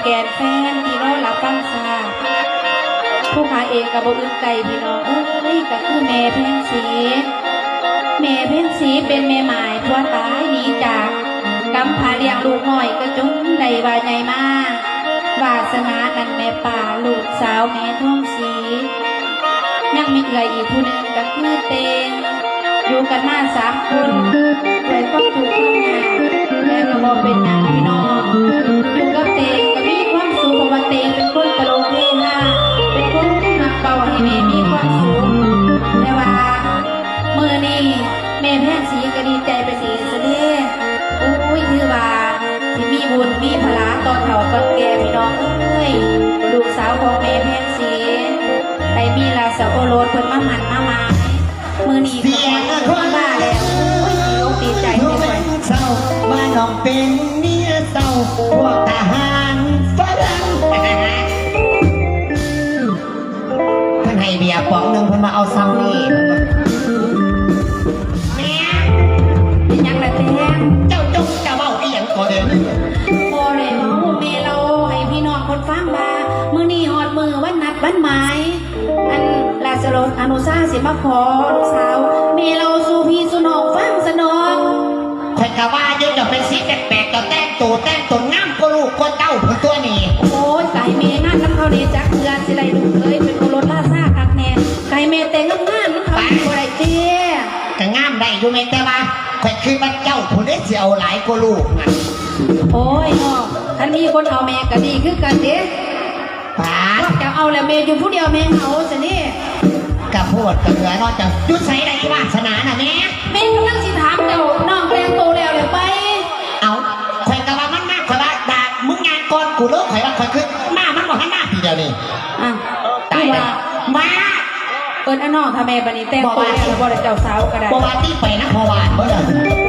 ແກ່ນແຟນທີ່ລໍຮັບຟັງຊາດ ຜູ້ຂ້າເອງກໍບໍ່ອື່ນໄກພີ່ນ້ອງເອີຍ ກໍຄືແມ່ແພງສີ. ແມ່ແພງສີເປັນແມ່ໝ້າຍຜົວຕາຍໜີຈາກ ກຳພາລ້ຽງລູກນ້ອຍກໍຈົນໄດ້ວ່າໃຫຍ່ມາ ວາສະໜານັ້ນແມ່ປ້າ ລູກສາວແມ່ທອງສີ ຍັງມີເອື້ອຍອີກຜູ້ໜຶ່ງກໍຄືເຕັງ ຢູ່ກັນມາສາມຄົນ ດ້ວຍຄວາມທຸກຄວາມຍາກ ແຕ່ກໍບໍ່ເປັນຫຍັງພີ່ນ້ອງ ຢູ່ກັບເຕັງກໍມີຄວາມສຸກ ເພາະວ່າເຕັງເປັນຄົນຕະຫຼົກເຮຮາ ເປັນຄົນມັກເວົ້າໃຫ້ແມ່ມີຄວາມສຸກ ແຕ່ວ່າມື້ນີ້ແມ່ແພງສີກໍດີໃຈເປັນອີກຊະເດ ໂອ້ຍ ຖືວ່າຊິມີບຸນມີພະລາຕໍ່ເຖົ້າຕໍ່ແກ່ພີ່ນ້ອງເອີຍ ລູກສາວຂອງແມ່ແພງສີ ໄດ້ມີລາຊະໂອລົດເພິ່ນມາໝັ້ນມາໝາຍ ມື້ນີ້ກໍຮອດມື້ມາແລ້ວ ໂອ້ຍ ດີອົກດີໃຈເດ້ຂ້ອຍ. ເຊົ້າວ່ານ້ອງເປັນເມຍເຊົາ ພວກທະຫານຝຣັ່ງ ເພິ່ນໃຫ້ເບຍປອງໜຶ່ງ ເພິ່ນວ່າເອົາຊ່ຳນີ້ ແມ່ ເປັນຫຍັງລະແຕງ? ເຈົ້າຈົ່ງຈະເວົ້າອີ່ຫຍັງກໍເດີ? ບໍ່ແລ້ວ ແມ່ເລົ່າໃຫ້ພີ່ນ້ອງເພິ່ນຟັງວ່າ ມື້ນີ້ຮອດມື້ວັນນັດວັນໝາຍ ອັນລາຊະໂອລົດອະນຸຊາຊິມາຂໍລູກສາວ ແມ່ເລົ່າສູ່ພີ່ສູ່ນ້ອງຟັງຊະດອກ. ຂ້ອຍກະວ່າຢູ່ ເຈົ້າເປັນສີແປກໆ ເຈົ້າແຕ່ງໂຕແຕ່ງຕົນງາມກວ່າລູກກວ່າເຕົ້າພຸ້ນຕົວະນີ້. ໂອ້ຍ ກະໃຫ້ແມ່ງາມນຳເຂົາແດ່ຈັກເທື່ອ ຊິໄດ້ລູກເຂີຍເປັນໂອລົດລາຊາຄັກແນ່ ກະໃຫ້ແມ່ແຕ່ງງາມໆນຳເຂົາ ໄປ ບໍ່ໄດ້ຕິ? ກະງາມໄດ້ຢູ່ແມ່ ແຕ່ວ່າຂ້ອຍຄິດວ່າເຈົ້າພຸ້ນເດ້ຊິເອົາຫຼາຍກວ່າລູກນະ. ໂອ້ຍເນາະ ຄັນມີຄົນເອົາແມ່ກະດີຄືກັນເດ້. ປາດ ເຈົ້າເອົາແລ້ວແມ່ຢູ່ຜູ້ດຽວແມ່ເຫງົາຊັ້ນນີ້. ກະໂພດກະເຫຼືອເນາະ ເຈົ້າຢູ່ໃສລະອີວາສະໜານະແມ່? ແມ່ກຳລັງຊິຖາມເຈົ້າ ນ້ອງແຕ່ງໂຕແລ້ວແລ້ວໄປ? ເອົ້າ ຂ້ອຍກະວ່າມັນມາ ຂ້ອຍວ່າດາກ ມຶງຍ່າງກ່ອນກູເດີ ຂ້ອຍວ່າຂ້ອຍຄືມາ ມັນບໍ່ທັນມາທີດຽວນີ້. ອ້າວ ຕາຍແລ້ວ ວ່າ ມາ ເອີ້ນອານ້ອງຖ້າແມ່ບັດນີ້ແຕ່ງໂຕແລ້ວ ບໍ່ໄດ້ເຈົ້າສາວກະໄດ້ ບໍ່ວ່າຕິ ໄປນຳພໍ່ບ້ານເບິດ.